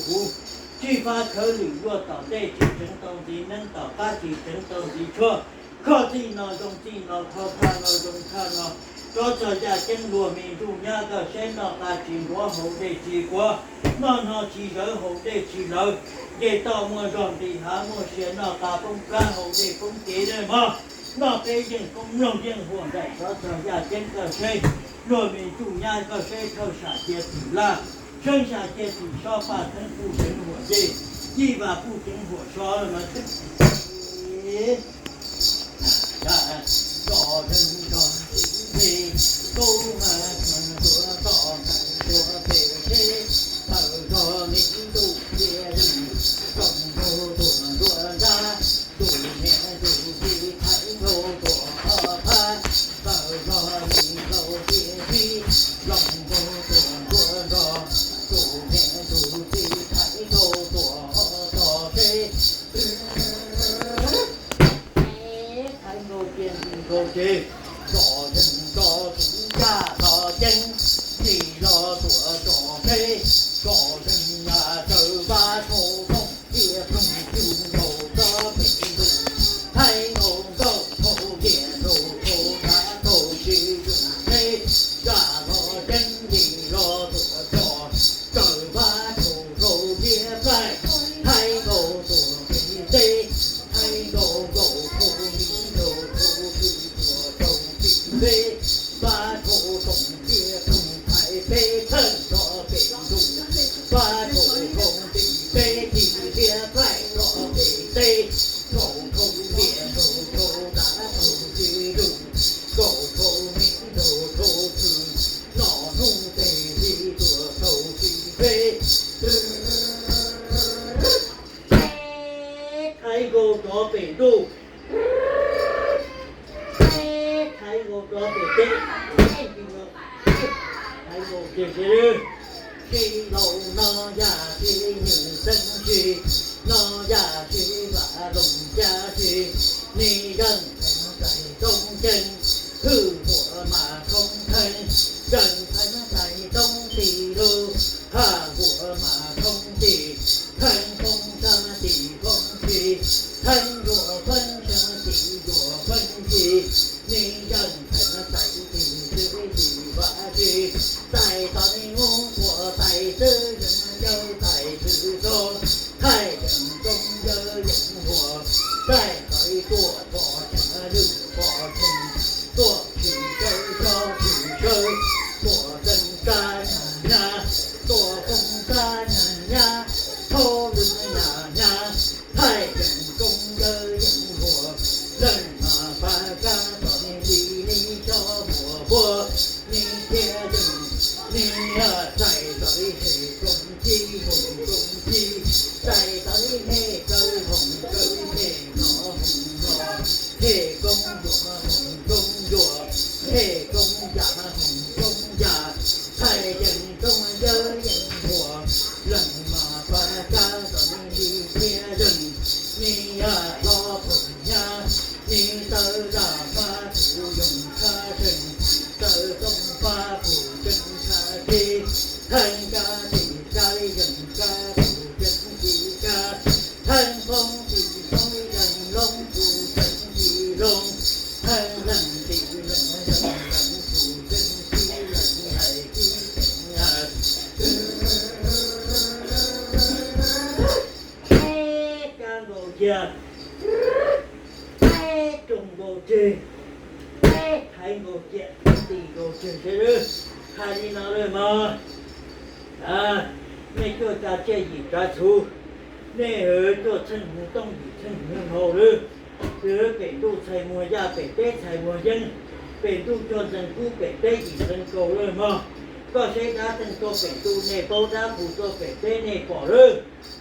huv, tsij fab khawv lwm yuaj tom ntej tsis tseev tau ntxiv neeb, tom qab tsis tseev tau ntxiv tshuaj. Kho txij no zoo txij no, kho thaj no zoo thaj no, rov txog yaj ceeb luag me ntsuj nyab, koj saib noj qa tsis ntuav haus dej tsis kuav, noj hno tsis zawv haus dej tsis lawv, nce toj muaj zog nqis hav muaj sia, noj qa poob plab haus dej poob kev dej mog. Noj peb yeej koob mloog yeej huam nraim, rov txog yaj ceeb koj saib luag me ntsuj nyab, koj saib thawj sam cia tim laj, seeb xya cia tim sob, paj theeb kuj tseev huam ncej, yij vas kuj tseev huam so mas theeb. Tso zeeg tso txiv ntshe, kub ha tuag tuag tom ntxais tuag pem tsheb, tawm zog nim ntuj cia zeeg, zoo nkaus tuag nruab nrab, ntuj niam ntuj txiv thaiv nkaus tuag ob phab, tawm zog nim nkaus cia tib, zoo nkaus tuag nruab nrog, ntuj niam ntuj txiv thaiv nkaus tuag ob tog tsheb. Thaiv nkaus cia nkaus tsev, tso zeeg tso kuv caj los ceeb, ntsis los tuam tso tsheb, tso zeeg yam tsaws vab tshau tooj, cia ploog cug nkaus tsob pem ntuj, thaiv nkaus nkauj tshau liam nraug tshau nrad tau tsis zoo tsheb, zaj los ceeb ntsis los tuam tso, tsaws vab tshau rau thiab plaij, thaiv nkaus tuam pem teb, thaiv nkaus nkauj tshau li nraug tshau tshwm tuam rau tim teb, vab tshau toom cia ploog thaiv peb txheej tso pem ntuj, vab tshau rau tim teb, thim thiab plaij tso pem teb, nkauj tshau liam nraug tshau nrad tau tsis zoo, nkauj tshau li nraug tshau tshwm, noj hnub tes li tuam tau tsis peb. Thaiv nkaus rov pem ntuj, thaiv nkaus rov pem teb, thaiv nkaus ces tsis laus no yam tsis nyeem xeeb tsis, no yam tsis vam loos cab tsis, nim zeej theev tais roob ceeb, hwj huam mas thoob theeb, zeej theev tais roob tim lug, haj huam mas thoob tim, theev foob sab tim foob tsis, theev yuam feeb sab tim yuam feeb tsis, nim zeej theev tais tim txwv yim vam tsis, tais tos nim mub quas tais xwb yeej yawg tais txwv txog, thaij yeej roob yawg yeej huam, thaij tais tuaj pom tshav lwj pom tsees, tuaj tshwm sawv tso tshwm sawv, tuaj zeeg sab nyag nyab, tuaj foob sab nyag nyab, thaub lwj nyag nyab, thaij yeej roob yawg yeej huam, leej mas pab kab tom nim li nim cov muas huab, nim thiab zeej nim thaij tau ib hem koom ci hoom koom ci, thaij tau ib hem kawg hoom kawg hem no hoom no, hem koob yuam hoom koob yuam, hem koob yam hoom koob yam, thaij yeej roob yawg yeej huam, leej mas pab kab tom nim li thiab zeej, nim los phoom nyab, nim tawv zaj fab kuv yoog tshab seej, tawv tooj fab kuv tseem tshab teb, theej kab tim kab li yeej kab kuv tseem tim kab, theej foob tim foob li yeej loob kuv tseem tim loob, theej leej tim leej yeej leej kuv tseem tim leej hais tim tseem hais. Kab nkaus cia, rooj nkaus tseg, thaiv nkaus cia, tim nkaus tseg seb lawm. Hais li no lawm mog. Nej cuaj tsa tsiaj yim tsav txhuv, nej cuaj txheej hmoov tooj yim txheej hmoov hlau lawm. Pem ntuj txhais muag yaj, pem teb txhais muag yeeb, pem ntuj cuaj ntxees kub, pem teb yim ntxees kaus lawm mog. Koj saib dab txeej tuaj pem ntuj nej paub, dab qus tuaj pem teb nej pom lawm.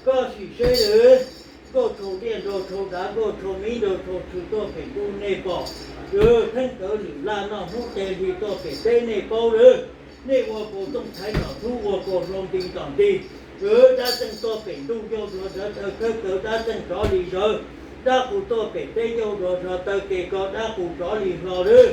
Koj sim saib lawm, nkauj tshau liaj nraug tshau dav, nkauj tshau mib nraug tshau tshwm tuaj pem ntuj nej pom. Theeb kawv lwm laj noj hnub tes hli tuaj pem teb nej paub lawm. Nej ua kaus tooj thaiv nom txhub, ua kaus hlau nti tom nti. Dab txeej tuaj pem ntuj yauj duav zawv, chaw khawb kawv dab txeej rov li zawv. Dab qus tuaj pem teb yauj duav zog, taw ke ko dab qus rov li hlo lawm.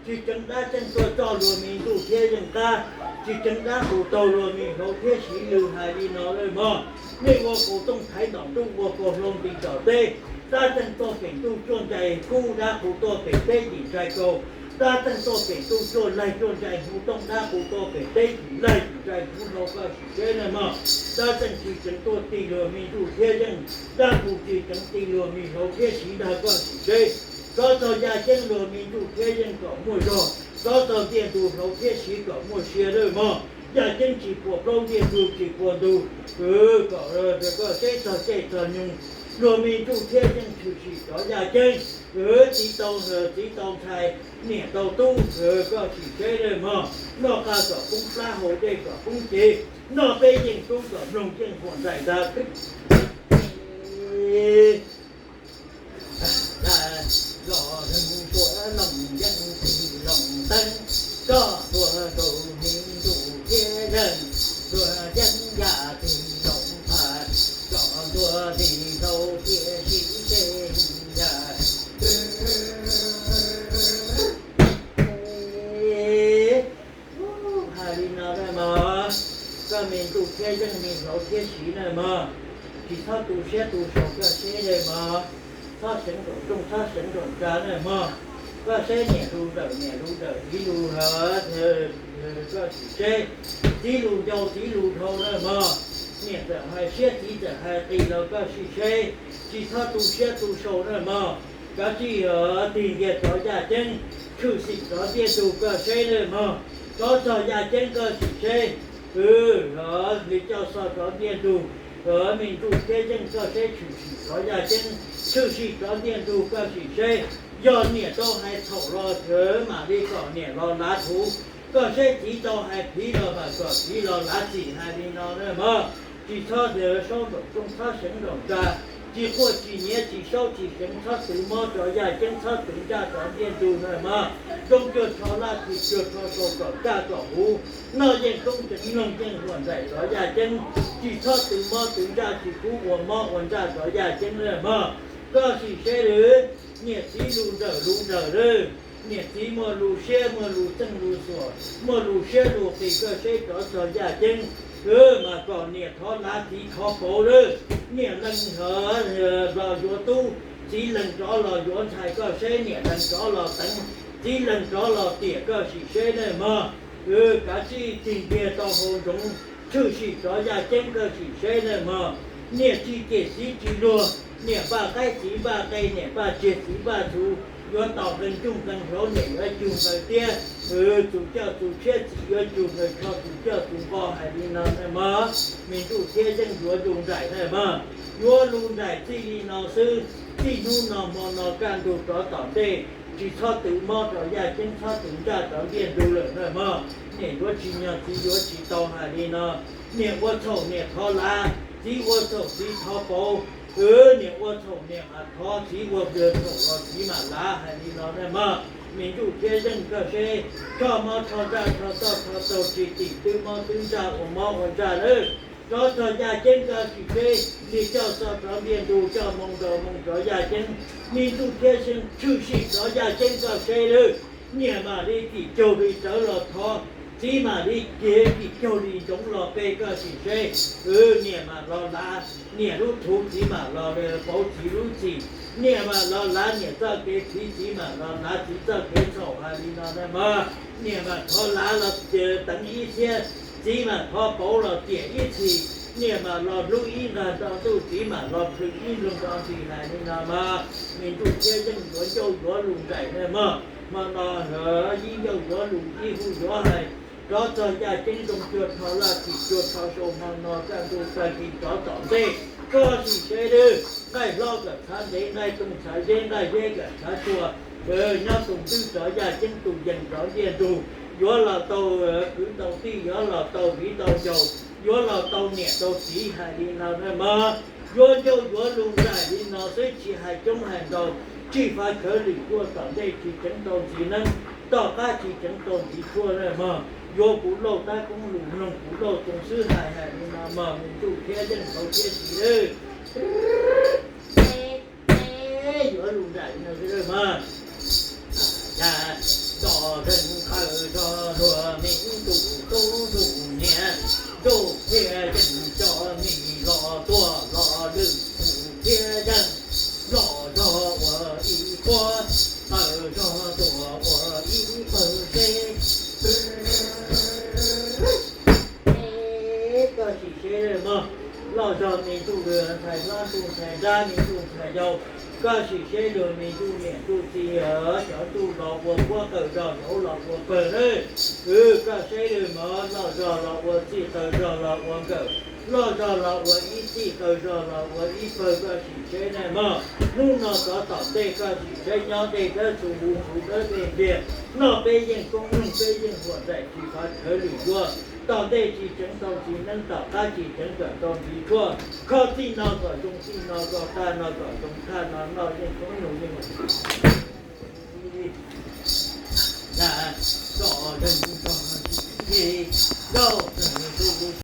Tsis tseev dab txeej tuaj coj luag me ntuj thiab zeej qab. tsis tseev dab qus taug luag me hluas thiab siv lwm hais li no lawm mog. Nej ua kaus tooj thaiv tom ntuj, ua kaus hlau nti tom teb, dab txeeg tuaj pem ntuj cuaj ntsais kub, dab qus tuaj pem teb yim ntsais kaus, dab txeeg tuaj pem ntuj cuaj laig cuaj ntsais hmuv tooj, dab qus tuaj pem teb yim laig yim ntsais hmuv hlau, koj sim seb na mog. Dab txeeg tsis tseev tuaj tig luag me ntsuj thiab yeej, dab qus tsis tseev tig luag me hluas thiab siv ntag, koj sim seb. Rov txog yaj ceeb luag me ntsuj thiab yeej kom muaj zog, rov txog ntiaj ntug hluas thiab siv kom muaj sia lawm mog. Yaj ceeb tsis puas plaub, ntiaj ntug tsis puas ntug, kom koj seb txog caij txog nyoog, luag me ntsuj thiab yeej tshwm sim rov yaj ceeb. Txiv tau, txiv tau ntxhais, niam tau tub, koj sim seb lawm mog. Noj qab kom poob plab, haus dej kom poob cev, noj peb yeej tub kom mloog yeej huam nraim ntag. Los neeg tuav loos yeeb tig loos teeb, koj tuav rau me ntsuj thiab yeej, tuav yeeb yaj tig loos phaj, koj tuav tig hlau thiab sim seb yaj. Hais li no na mog, koj me ntsuj thiab yeej me hluas thiab siv na mog, tsis txhob tu siab tu sau koj seb na mog, txhob seev nraum rooj txhob seev nraum tsa na mog. Koj seb niam lus ntawm niam lus ntawm txiv lus, koj sim seb, txiv lus ncau txiv lus dhau na mog, niam txawm hais siab txiv txawm hais qis los koj sim seb, tsis txhob tu siab tu sau na mog. Kav tsij tig ntiag rov yaj ceeb, tshwm sim rov ntiaj ntug koj seb na mog. Rov txog yaj ceeb koj sim seb, hwv, hwv li coj xov rov ntiaj ntug, hwv me ntsuj thiab yeej koj seb tshwm sim rov yaj ceeb, tshwm sim rov ntiaj ntug koj sim seb. Yog niam tau hais txhaum los mam li kom niam los lav thuv, koj seb txiv tau hais phiv los mam kom txiv los lav txim hais li no na mog. Tsis txhob saub nraum rooj txhob seev nraum tsa, tsis quaj tsis nyiav tsis saub tsis seev txhob twv mob rov yaj ceeb txhob twv ntsaj rov ntiaj ntug na mog. Zoo cuag rho laj tsis cuag rho sau kom kaj kom huv, noj yeej koob ceev mloog yeej huam nraim rov yaj ceeb, tsis txhob twv mob twv ntsaj tsis pub ua mob ua ntsaj rov yaj ceeb na mog. Koj sim seb lawm, niam txiv lus ntawm lus ntawm lawm, niam txiv muaj lus siab muaj lus txeej lus xuam muaj lus siab lus qis koj seb rov txog yaj ceeb, hwv mas kom niam thov lav txiv thov pauv lawm. Niam lees los yuav tub, txiv lees rov los yuav ntxhais koj seb, niam lees rov los teev, txiv lees rov los tiam koj sim seb na mog. Hwv kav tsij tig ntiag tau hau ntsoov, tshwm sim rov yaj ceeb koj sim seb na mog. Niam tsis cem txiv tsis luag, niam npaj qaib txiv npaj qe, niam npaj tsiaj txiv npaj txhuv, yuav tau qee ncuj qee hlauv niam yuav cug nqaws tiab, txus coj txus tshiab txiv yuav cug nqaws tsho, txus coj txus nqo hais li no na mog. Me ntsuj thiab yeej yuav lus nraim na mog. Yuav lus nraim txij li no xwb, txij hnub no hmo no kaj ntug rov tom ntej, tsis txhob twv mob rov yaj ceeb txhob twv ntsaj rov ntiaj ntug lawm na mog. Niam yuav tsis nyog txiv yuav tsis tau hais li no. Niam ua txhaum niam thov lav, txiv ua txhaum txiv thov pauv, hwv niam ua txhaum niam mam thov, txiv ua txhaum los txiv mam lav hais li no na mog. Me ntsuj thiab zeej koj seb, rho mob rho ntsaj rho toj rho taug tsis tim twb mob twb ntsaj ua mob ua ntsaj lawm. Rov txog yaj ceeb koj sim seb, li coj xov rov ntiaj ntug coj moo ntaus moo rov yaj ceeb, me ntsuj thiab zeej tshwm sim rov yaj ceeb koj seb lawm. Niam mam li kim caug li rawv los thov, txiv mam li kim caug li ntsoov los pe koj sim seb. Niam mam los lav, niam lub thuv txiv mam los pauv txiv lub txim. Niam mam los lav niam txoj kev phiv, txiv mam los lav txiv txoj kev txhaum hais li no na mog. Niam mam thov lav los teev ib txhiab, txiv mam thov pauv los tiam ib txhis. Niam mam los hlub ib nqag nto ntuj, txiv mam los plhws ib nplog nto ntsis hais li no mog. Me ntsuj thiab zeej yuav ncauj yuav lus nraim na mog. Hmo no ib ncauj yuav lus ib hu yuav hais, rov txog yaj ceeb zoo cuag rho laj txim cuag rho sau hmo no kaj ntug tag kis rov tom ntej. Koj sim seb lawm, nqaij hlob kom tshav ntev, nqaij tooj tshav zeb, nqaij zeb kom tshav tsua, nyob tus ntwb rov yaj ceeb, tus yees rov ntiaj ntug, yuav los tau kwv tau tij, yuav los tau viv tau ncaus, yuav los tau niam tau txiv hais li no na mog. Yuav ncauj yuav lus nraim li no xwb tsis hais coob hais ntau, tsij fav khawv lwm tuaj tom ntej tsis ceev tau ntxiv neeb, tom qab tsis ceev tau ntxiv tshuaj na mog. Yuav kuv Lauj tab koob lus mloog kuv Lauj txoos xwb hais hais li no mog, me ntsuj thiab zeej hauv thiab txiv lawm. Yuav lus nraim no xwb mog. Yog tso zeeg qawm tso luag me ntsuj tub Ua los lwm tus thiab yeej los zog ua ib puab, tawm zog tuaj ua ib pawg seb. Koj sim seb mog, loj zog me ntsuj ntxhais hlob ntsuj ntxhais nrab me ntsuj ntxhais yau, koj sim seb luag me ntsuj niam ntsuj txiv, cov ntsuj los ua puab, tawm zog los ua pawg na. Koj seb mog, loj zog los ua txij, tawm zog los ua nkawm, loj zog los ua ib txij, tawm zog los ua ib pawg, koj sim seb na mog. Hnub no txog tom ntej koj sim seb, nyob dej dawb txhuv, hu hu dawb dej npliag, noj peb yeej koob noog, peb yeej huam nraim, tsis phav tshawv lwm yuav. Tom ntej tsis tseev tau txiv neeb, tom qab tsis tseev kawm tau ntxiv tshuaj. Kho txij no kom zoo txij no, kho thaj no kom zoo thaj no, noj yeej koob noog yeej tso leeg tso, zaum tus